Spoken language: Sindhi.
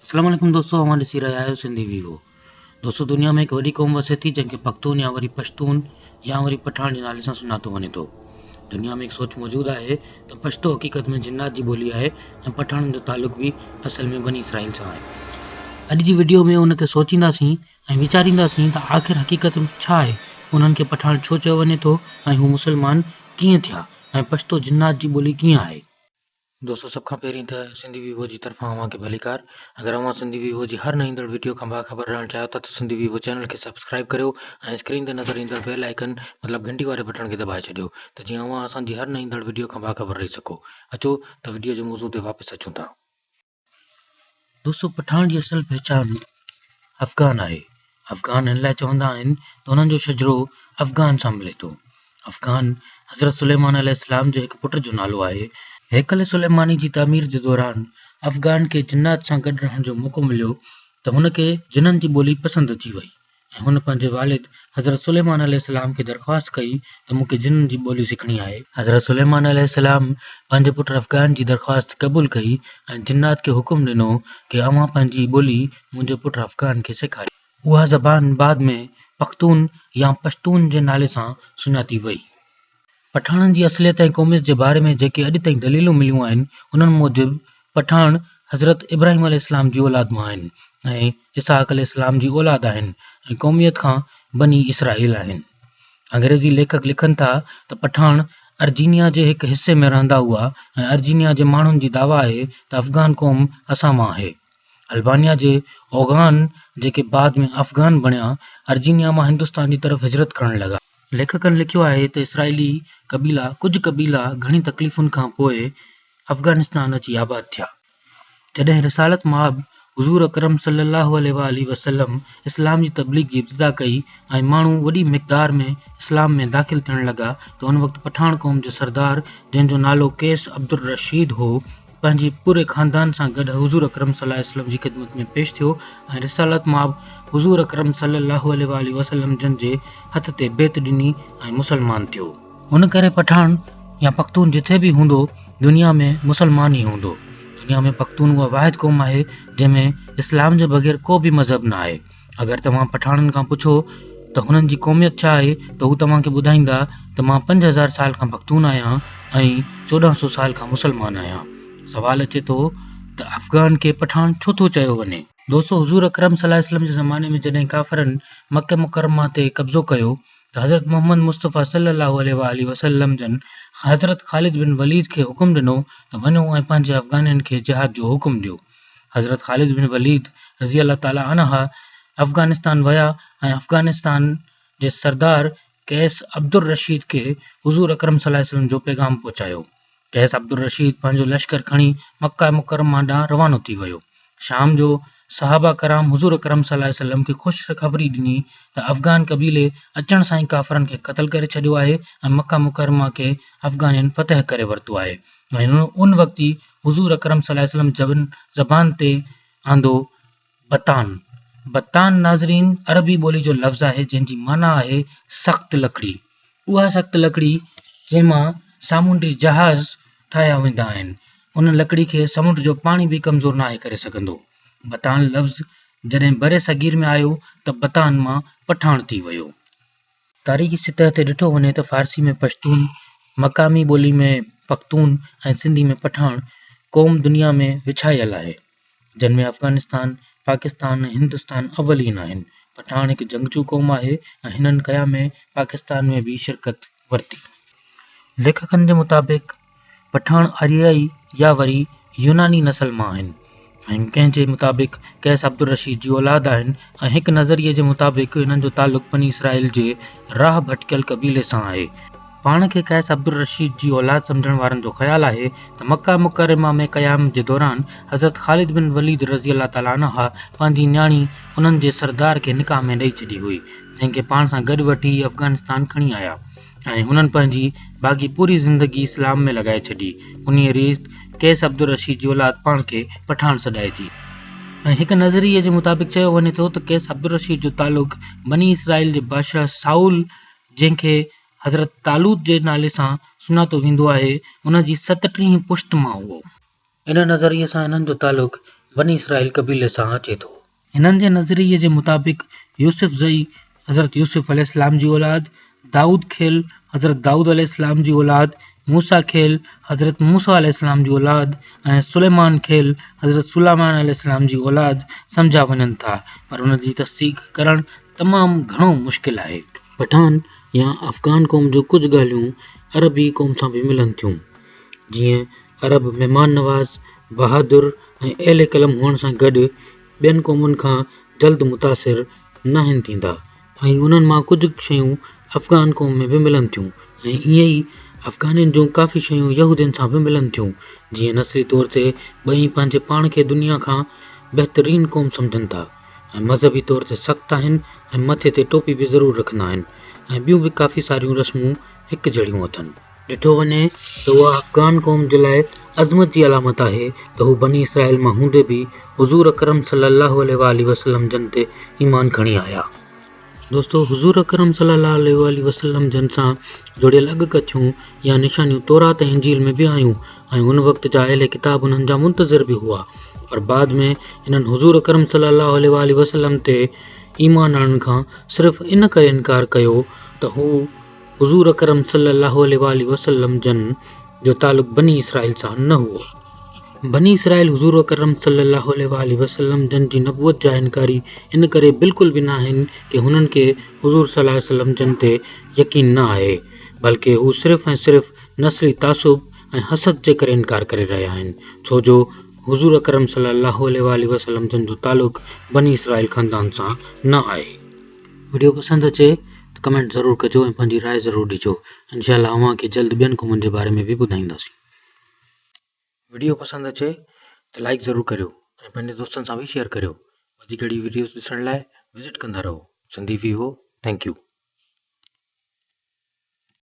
اسلام عليڪم دوستو اوهان ڏسي رهيا آهيو سنڌي ويوو دوستو دنيا ۾ هڪ وڏي قوم وسي ٿي جنهن کي پختون يا وري پشتون يا وري پٺاڻ جي نالي سان سڃاتو وڃي ٿو دنيا ۾ هڪ سوچ موجود آهي ته پشتو حقيقت ۾ جنات جي ٻولي آهي ۽ پٺاڻن جو تعلق به اصل ۾ بني اسرائيل سان آهي اڄ جي وڊيو ۾ ان تي سوچينداسين ۽ ويچارينداسين ته آخر حقيقت ڇا آهي انهن کي پٺاڻ ڇو چيو وڃي ٿو ۽ هو مسلمان ڪيئن ٿيا ۽ پشتو جنات جي ٻولي ڪيئن آهي. دوستو سڀ کان پهرين ته سنڌي ويوو جي طرفان اوهان کي ڀليڪار اگر اوهان سنڌي ويوو جي هر نه ايندڙ وڊيو کان باخبر رهڻ چاهيو ٿا ته سنڌي ويوو چينل کي سبسڪرائيب ڪريو ۽ اسڪرين تي نظر ايندڙ بيل آئيڪن مطلب گهنٽي واري بٽڻ کي دٻائي ڇڏيو ته جيئن اوهان اسان جي هر نه ايندڙ وڊيو کان باخبر رهي سگهو اچو ته وڊيو جي موضوع تي واپس اچون ٿا. دوستو پٺاڻ جي اصل پهچان افغان آهي. افغان هن لاء چوندا آهن ته انهن جو شجرو افغان سان ملي ٿو. افغان حضرت سليمان عليه السلام جي هڪ پٽ جو نالو آهي. هيڪل سليماني جي تعمير جي دوران افغان کي جنات سان گڏ رهڻ جو موقعو مليو ته هن کي جنن جي ٻولي پسند اچي وئي. ۽ هن پنهنجي والد حضرت سليمان عليه السلام کي درخواست ڪئي ته مون کي جنن جي ٻولي سکڻي آهي. حضرت سليمان عليه السلام پنهنجي پٽ افغان جي درخواست قبول ڪئي ۽ جنات کي حڪم ڏنو ڪي اوهان پنهنجي ٻولي منهنجي پٽ افغان کي سيکاريو. اها زبان بعد ۾ پختون يا پشتون جي نالي سان سڃاتي وئي. پٺاڻن جي اصليت ۽ قوميت جي باري ۾ جيڪي اڄ تائين دليلون مليون آهن، انهن موجب پٺاڻ حضرت ابراهيم عليه السلام جي اولاد مان آهن ۽ اسحاق عليه السلام جي اولاد آهن ۽ قوميت کان بني اسرائيل آهن. انگريزي ليکڪ لکن ٿا ته پٺاڻ ارجينيا جي هڪ حصي ۾ رهندا هئا ۽ ارجينيا جي ماڻهن جي دعويٰ آهي ته افغان قوم اسان مان آهي. البانيا جي اوغان جيڪي بعد ۾ افغان بڻيا، ارجينيا مان هندستان جي طرف هجرت ڪرڻ لڳا. ليکڪن لکيو آهي ته اسرائيلي قبيلا ڪجهه قبيلا گهڻي تڪليفن کان پوء افغانستان اچي آباد ٿيا. جڏهن رسالت مآب حضور اڪرم صلي الله عليه واٰله وسلم اسلام جي تبليغ جي ابتدا ڪئي ۽ ماڻهو وڏي مقدار ۾ اسلام ۾ داخل ٿيڻ لڳا ته ان وقت پٺاڻ قوم جو سردار جنهن جو نالو قيس عبدالرشيد هو پنهنجي پوري خاندان سان گڏ حضور اڪرم صلي الله عليه وسلم جي خدمت ۾ پيش ٿيو ۽ رسالت مآب حضور اڪرم صلي الله عليه واٰله وسلم جن جي هٿ تي بيعت ڏني ۽ مسلمان ٿيو. ان ڪري پٺاڻ يا پختون جٿي به هوندو دنيا ۾ مسلمان ئي هوندو. دنيا ۾ پختون اها واحد قوم آهي جنهن ۾ اسلام جي بغير ڪو به مذهب نه آهي. اگر توهان پٺاڻن کان پڇو ته هنن جي قوميت ڇا آهي ته هو توهان کي ٻڌائيندا ته مان 5000 سال کان پختون آهيان ۽ 1400 سال کان مسلمان آهيان. سوال اچي ٿو ته افغان کي پٺاڻ ڇو ٿو چيو وڃي؟ دوستو حضور اڪرم صلي الله عليه وسلم جي زماني ۾ جڏهن ڪافرن مڪه مڪرمه تي قبضو ڪيو ته حضرت محمد مصطفيٰ صلي الله عليه واٰله وسلم جن حضرت خالد بن وليد کي حڪم ڏنو ته وڃو ۽ پنهنجي افغانين کي جهاد جو حڪم ڏيو. حضرت خالد بن وليد رضي الله تعالٰي عنه افغانستان ويا ۽ افغانستان جي سردار قيس عبدالرشيد کي حضور اڪرم صلي الله عليه وسلم جو پيغام پهچايو. قيس عبدالرشيد پنهنجو لشڪر کڻي مڪه مڪرمه ڏانهن روانو ٿي ويو. شام جو صحابه ڪرام حضور اڪرم صلي الله عليه وسلم کي خوش خبري ڏني ته افغان قبيلي اچڻ سان ئي ڪافرن کي قتل ڪري ڇڏيو آهي ۽ مڪه مڪرمه کي افغانين فتح ڪري ورتو آهي ۽ ان وقت ئي حضور اڪرم صلي الله عليه وسلم جن زبان تي آندو بتان، بتان ناظرين عربي ٻولي جو لفظ آهي جنهن جي معنيٰ آهي سخت لڪڙي. اها سخت لڪڙي جنهن مان سامونڊي جهاز ٺاهيا ويندا آهن. ان لڪڙي کي سمنڊ جو پاڻي به ڪمزور ناهي ڪري سگهندو. بتان لفظ جڏهن برصغير ۾ آيو ته بتان مان پٺاڻ ٿي ويو. تاريخي سطح تي ڏٺو وڃي ته فارسي ۾ پشتون، مقامي ٻولي ۾ پختون ۽ سنڌي ۾ پٺاڻ قوم دنيا ۾ وڇايل آهي، جن ۾ افغانستان، پاڪستان ۽ هندستان اولين آهن. پٺاڻ هڪ جنگجو قوم آهي ۽ هنن قيام پاڪستان ۾ به شرڪت ورتي. ليکڪن جي مطابق پٺاڻ آريائي يا وري يوناني نسل مان آهن ۽ ڪنهن جي مطابق قيس عبدالرشيد جي اولاد آهن ۽ هڪ نظريي جي مطابق هنن جو تعلق بني اسرائيل جي راهه ڀٽڪيل قبيلي سان آهي. پاڻ کي قيس عبدالرشيد جي اولاد سمجهڻ وارن جو خيال آهي ته مڪه مڪرمه ۾ قيام جي دوران حضرت خالد بن وليد رضي الله تعالٰي عنه پنهنجي نياڻي انهن جي سردار کي نڪاح ۾ ڏئي ڇڏي هئي جنهن کي پاڻ سان گڏ وٺي افغانستان کڻي آيا. ۽ هنن پنهنجي باقي پوري زندگي اسلام ۾ لڳائي ڇڏي. انهيء ريت قيس عبدالرشيد جي اولاد پاڻ کي پٺاڻ سڏائي ٿي. ۽ هڪ نظريي جي مطابق چيو وڃي ٿو ته قيس عبدالرشيد جو تعلق بني اسرائيل جي بادشاهه سائول جنهن کي حضرت طالوت جي نالي سان سڃاتو ويندو آهي، ان جي ستٽيهين پشت مان هئو. ان نظريي سان انهن جو تعلق بني اسرائيل قبيلي سان اچي ٿو. هنن جي نظريي جي مطابق يوسف زئي حضرت يوسف عليه السلام جي اولاد، دائود خيل حضرت دائود عليه السلام جي اولاد، موسيٰ خيل حضرت موسيٰ عليه السلام جي اولاد ۽ سليمان خيل حضرت سليمان عليه السلام جي اولاد سمجهيا وڃن ٿا پر ان جي تصديق ڪرڻ تمام گهڻو مشڪل آهي. پٺاڻ يا افغان قوم جون ڪجهه ڳالهيون عربي قوم سان به ملن ٿيون جيئن عرب مهمان نواز، بهادر ۽ اهل قلم هئڻ سان گڏ ٻين قومن کان جلد متاثر ناهن ٿيندا ۽ انهن مان ڪجهه شيون افغان قوم ۾ به ملن ٿيون ۽ ائين ئي افغانين جون ڪافي شيون يهودين سان به ملن ٿيون جيئن نسلي طور تي ٻئي پنهنجي پاڻ کي دنيا کان بهترين قوم سمجهن ٿا ۽ مذهبي طور تي سخت آهن ۽ مٿي تي ٽوپي به ضرور رکندا آهن ۽ ٻيون به ڪافي ساريون رسمون هڪ جهڙيون اٿن. ڏٺو وڃي ته اها افغان قوم جي لاء عظمت جي علامت آهي ته هو بني اسرائيل مان هوندي به حضور اڪرم صلي الله عليه واٰله وسلم جن تي ايمان کڻي آيا. دوستو! حضور اڪرم صلي الله عليه واٰله وسلم جن سان جڙيل اڳڪٿيون يا نشانيون تورات ۽ انجيل ۾ به آيون ۽ ان وقت جا اهل ڪتاب انهن جا منتظر به هئا پر بعد ۾ انهن حضور اڪرم صلي الله عليه واٰله وسلم تي ايمان آڻڻ کان صرف ان ڪري انڪار ڪيو ته هو حضور اڪرم صلي الله عليه واٰله وسلم جن جو تعلق بني اسرائيل سان نه هئو. بني اسرائيل حضور اڪرم صلي الله عليه واٰله وسلم جن جي نبوت جا انڪاري ان ڪري بلڪل به ناهن ڪي هنن کي حضور صلي الله عليه وسلم جن تي يقين نه آهي بلڪه هو صرف ۽ صرف نسلي تعصب ۽ حسد جي ڪري انڪار ڪري رهيا آهن ڇو جو حضور اڪرم صلي الله عليه واٰله وسلم جن جو تعلق بني اسرائيل خاندان سان نه آهي. وڊيو پسند اچي ته ڪمينٽ ضرور ڪجو ۽ پنهنجي راء ضرور ڏجو انشاء الله اوهان کي جلد ٻين قومن جي باري ۾ به ٻڌائينداسين. وڊيو پسند اچي ته لائيڪ ضرور ڪريو ۽ پنهنجي دوستن سان به شيئر ڪريو وڌيڪ اهڙي وڊيوز ڏسڻ لاء وزٽ ڪندا رهو سنڌي ويوو thank you.